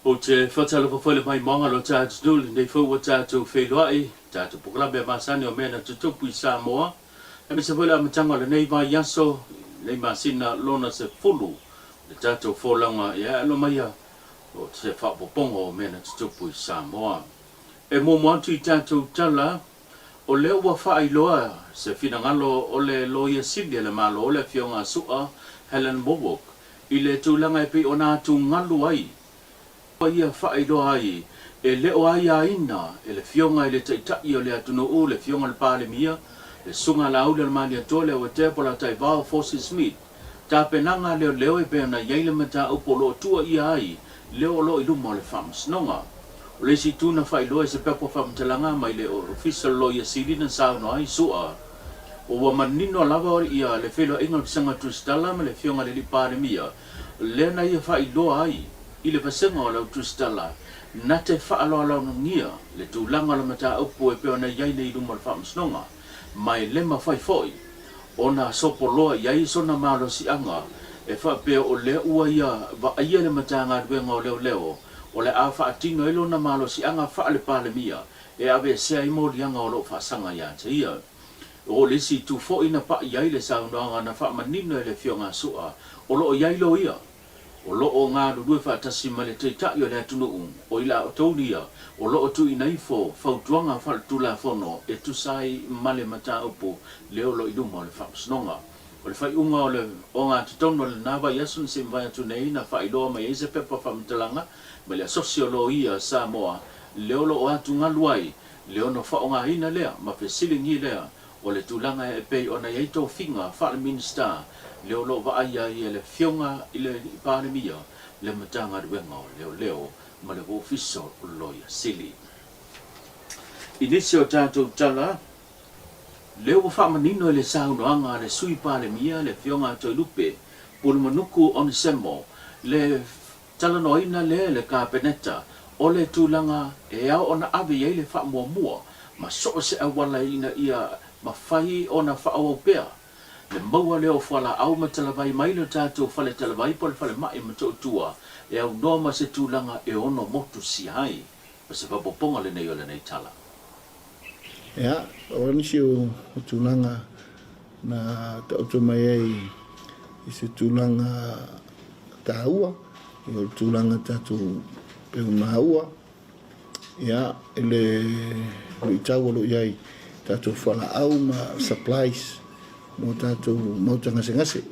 Ou te faatalofa foi i le maimoaga o lo tatou nuu i lenei foi ua tatou feiloai, tatou polokalame masani o mea na tutupu i Samoa, aemaise foi le amataga o lenei vaiaso, lenei masina lona 10, le tatou folauga ia e alo maia o se faaopoopoga o mea na tutupu i Samoa. E muamua atu i tatou tala, o lea ua faailoa se finagalo o le Loia Sili a le Malo le Afioga a Su'a Helen Wowok i le tulaga e pei ona atugalu ai, ua ia faailoa ai e le o aiaina e le Afioga i le Taitai o le atunuu, le Afioga i le Palemia, le Susuga Laauli o le Malietoa, le Auatea Polataivao Fosi Smith, tapenaga a leoleo e pei ona i ai le mataupu o lo o tuuaia ai leo o lo o i luma o le Faamasinoga. O le isi itu na faailoa i se pepa faamatalaga mai le Ofisa o le Loia Sili na saunoa ai Su'a, ua manino lava ia le feiloaiga o le Vasega Tusitala ma le Afioga i le Alii Palemia lea na ia faailoa ai i le Vasega o le Au Tusitala na te faaaloalogia le tulaga o le mataupu e pei ona i ai nei i luma o le Faamasinoga ma e le mafai foi ona sopoloa i ai sona malosiaga e faapea o lea ua ia vaaia le Matagaluega o Leoleo o le a faatino ai lona malosiaga faale-Palemia e aveesea ai moliaga o lo o faasaga ia te ia. O le isi itu foi na pa'i ai le saunoaga na faamanino e le Afioga a Su'a o lo o i ai loia o lo o galulue faatasi ma le Taitai o le atunuu, o i latou ia o lo o tuuina ifo fautuaga faaletulafono e tusa ai ma le mataupu lea o lo o i luma o le Faamasinoga. O le faaiuga o le ogatotonu o lena vaiaso na se'i atu nei na faailoa mai ai se pepa faamatalaga mai le Asosi o Loia Samoa lea o lo o atugalu ai le ono faaaogaina lea ma fesiligia lea o le tulaga e pei ona i ai tofiga faale-Minisita lea o lo o vaaia ai e le Afioga i le Palemia le Matagaluega o Leoleo ma le Ofisa o Loia Sili. I nisi o tatou tala, lea ua faamanino i le saunoaga a le Sui Palemia le Afioga a Toelupe Pulumanuku Onesemo le talanoaina lea e le Kapeneta o le tulaga e ao ona ave i ai le faamuamua ma so o se auala ina ia mafai ona faaauau pea le maua lea o fualaau ma talavai mai le tatou fale talavai po o le falemai Motootua e aunoa ma se tulaga e ono motusia ai. O se faaopoopoga lenei o lenei tala. Ia, o nisi o tulaga na taoto mai ai i se tulaga taua, o le tulaga tatou pei ona maua, ia, i le luitau o lo o i ai tatou fualaau ma supplies mo tatou maota gasegase.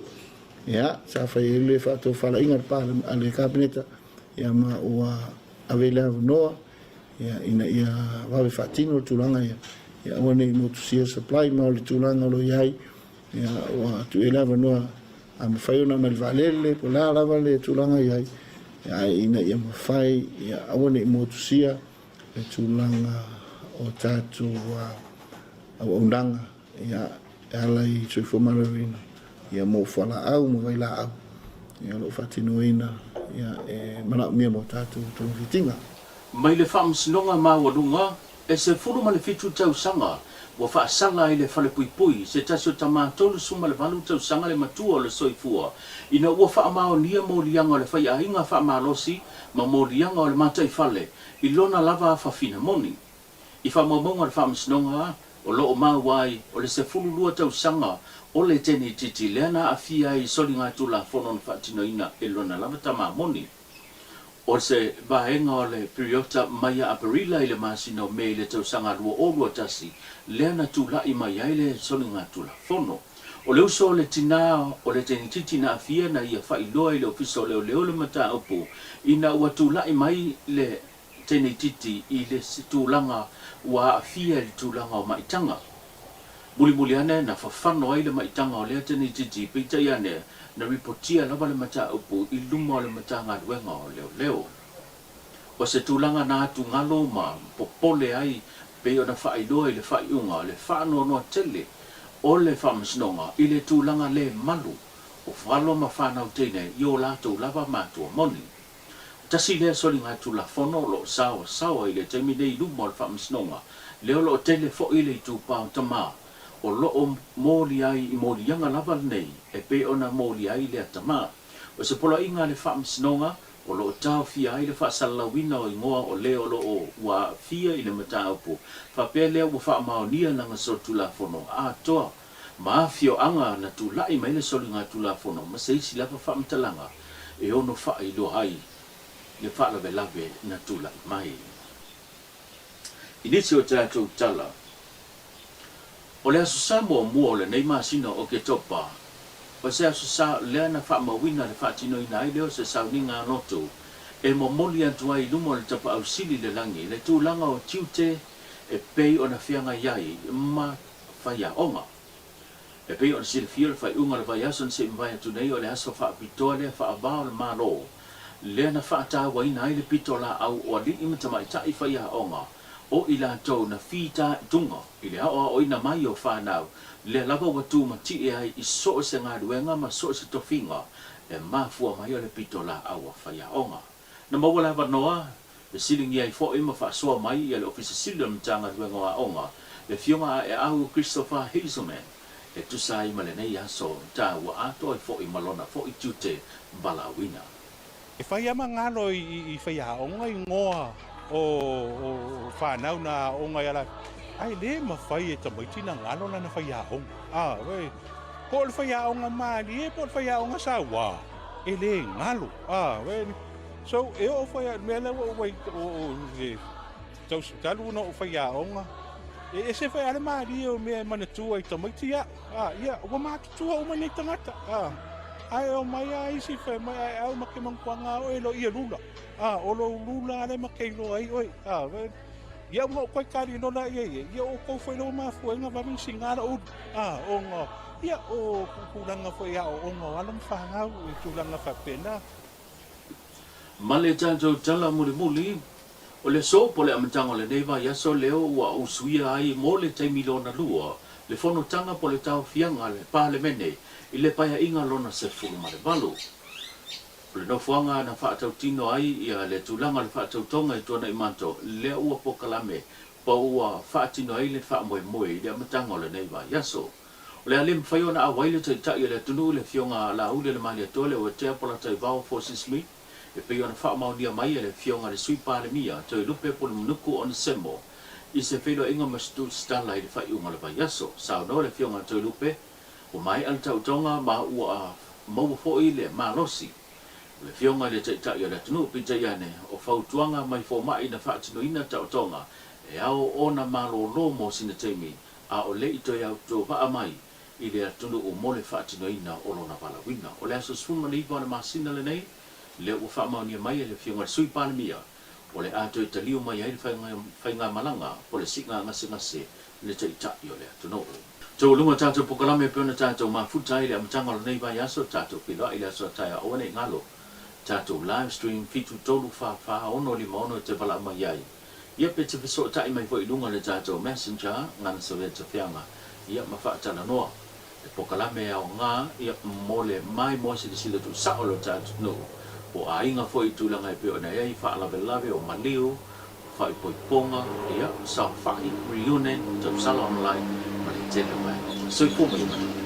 Ia, sa fai ai le faatofalaiga a le Kapeneta, ia ma ua ave i le avanoa ia, ina ia vave faatino le tulaga ia, ia aua ne i motusia supply ma o le tulaga o lo o i ai, ia, ua tuu i ai le avanoa a mafai ona aumai le vaalele, po o le a lava le tulaga i ai, ae ina ia mafai, ia aua ne i motusia le tulaga o tatou auaunaga ia, e ala i soifua maloloina ia, mo fualaau ma vailaau ia, o lo o faatinoina ia, e manaomia mo tatou togafitiga. Mai le Faamasinoga Maualuga e 17 tausaga ua faasala ai le falepuipui se tasi o tama 38 tausaga le matua o le soifua ina ua faamaonia moliaga o le faiaiga faamalosi ma moliaga o le mataifale i lona lava afafina moni. I faamaumauga a le Faamasinoga o lo o maua ai o le 12 tausaga o le tenititi lea na aafia ai i soligatulafono na faatinoina e lona lava tama moni. O se vaega o le piriota mai ia Aperila i le masina o Me i le tausaga 2021 lea na tulai mai ai le soligatulafono. O le uso o le tinā o le tenititi na aafia na ia faailoa i le Ofisa o Leoleo le mataupu ina ua tulai mai le tenititi i le tulaga ua aafia i le tulaga o maitaga. Mulimuli ane na fafano ai le maitaga o lea tenititi, peitai ane na ripotia lava le mataupu i luma o le Matagaluega o Leoleo. O se tulaga na atugalu ma popole ai pei ona faailoa i le faaiuga le faanoanoa tele o le Faamasinoga i le tulaga le malu o alo ma fanau teine i o latou lava matua moni. Tasi lea soligatulafono o lo o saoasaoa i le taimi nei i luma o le Faamasinoga, lea o lo o tele foi le itupa o tama o lo o molia ai i moliaga lava lenei e pei ona molia ai lea tama. O se poloaiga a le Faamasinoga o lo o taofia ai le faasalalauina o igoa o le o lo o ua aafia i le mataupu faapea lea ua faamaonia lana solitulafono atoa ma afioaga na tulai mai le soligatulafono ma se isi lava faamatalaga e ono faailoa ai le faalavelave na tulai mai. I nisi o tatou tala, o le Aso Sa muamua o lenei masina o Oketopa, o se Aso Sa lea na faamauina le faatinoina ai lea o se sauniga a lotu e momoli atu ai i luma o le Tapaau Sili i le Lagi le tulaga o tiute e pei ona feagai ai ma faiaoga. E pei ona silafia le faaiuga o le vaiaso na se i mavae atu nei o le aso faapitoa lea faava o le Malo, lea na faatauaina ai le pitolaau o alii ma tamaitai faiaoga o i latou na fitaituga i le aoaoina mai o fanau, lea lava ua tumatie ai i so o se galuega ma so o se tofiga e mafua mai o le pitolaau a faiaoga. Na maua le avanoa Fesiligia ai foi ma faasoa mai ia le Ofisa Sili o le Matagaluega o Aoga, le Afioga a Eau Christopher Hazelman, e tusa ai ma lenei aso taua atoa ai foi ma lona foi tiute valaauina. E fai a magalo i faiaoga igoa o fanau na aoga ia latou, ae le mafai e tamaiti na galo lana faiaoga. A, po o le faiaoga malie po o le faiaoga saua, e le galo. A, So, e oo foi a mea lea ua ou le tausi talu ona ou faiaoga, e ese foi a le malie o mea e manatua i tamaiti ia. Ah, ia, ua matutua uma nei tagata. Ah, ae omai a isi fai mai, ae au ma ke mankuanga oe lo ia lula. Ah, o lou lula ale ma ke iloa ai oe. Ah, ia ua ou koe kali lola ia ia, ia o kou foi lo mafuainga vave singa la ulu. Ah, ona, ia o tulaga foi a o ona o alo ma fanau i tulaga faapena. Ma le tatou tala mulimuli, o le aso po o le amataga o lenei vaiaso lea ua usuia ai mo le taimi lona lua le fonotaga po o le taofiaga a le Palemene i le Paeaiga lona 18. O le nofoaga na faatautino ai ia le tulaga o le faatautoga i Tuanaimato lea ua pokalame po ua faatino ai le faamoemoe i le amataga o lenei vaiaso. O le a le mafai ona auai le Taitai o le atunuu le Afioga a Laauli Lemaliatoa le Oetea Polataivao Fosi Smith e pei ona faamaonia mai e le Afioga i le Sui Palemia Toelupe Polemunuku Onesemo i se feiloaiga ma Tusitala i le faaiuga o le vaiaso. Saunoa le Afioga a Toelupe, ua maea le tautoga ma ua maua foi le malosi o le Afioga i le Taitai o le atunuu peitai ane o fautuaga mai fomai na faatinoina taotoga e ao ona malolo mo sina taimi a o le i toe autovaa mai i le atunuu mo le faatinoina o lona valaauina. O le aso 19 o le masina lenei, lea ua faamaonia mai e le Afioga i le Sui Palemia, o le a toe taliu mai ai le faigamalaga po o le siiga gasegase i le Taitai o le atunuu. Taualuga tatou pokalame e pei ona tatou mafuta ai i le amataga o lenei vaiaso, tatou feiloai i le aso a taeao aua ne i galo tatou live stream 734 46 6 e te valaau mai ai. Ia pe te fesootai mai foi i luga o le tatou messenger ngana soveta feaga ia ma faatalanoa le pokalame e aoga ia mo le maimoa silasila tuusao o lo tatou nuu po o aiga foi i tulaga e pei ona i ai faalavelave o maliu, faaipoipoga, ia, saofai, reunion, tausala online ma le tele o vaega uma. Soifua ma ia manuia.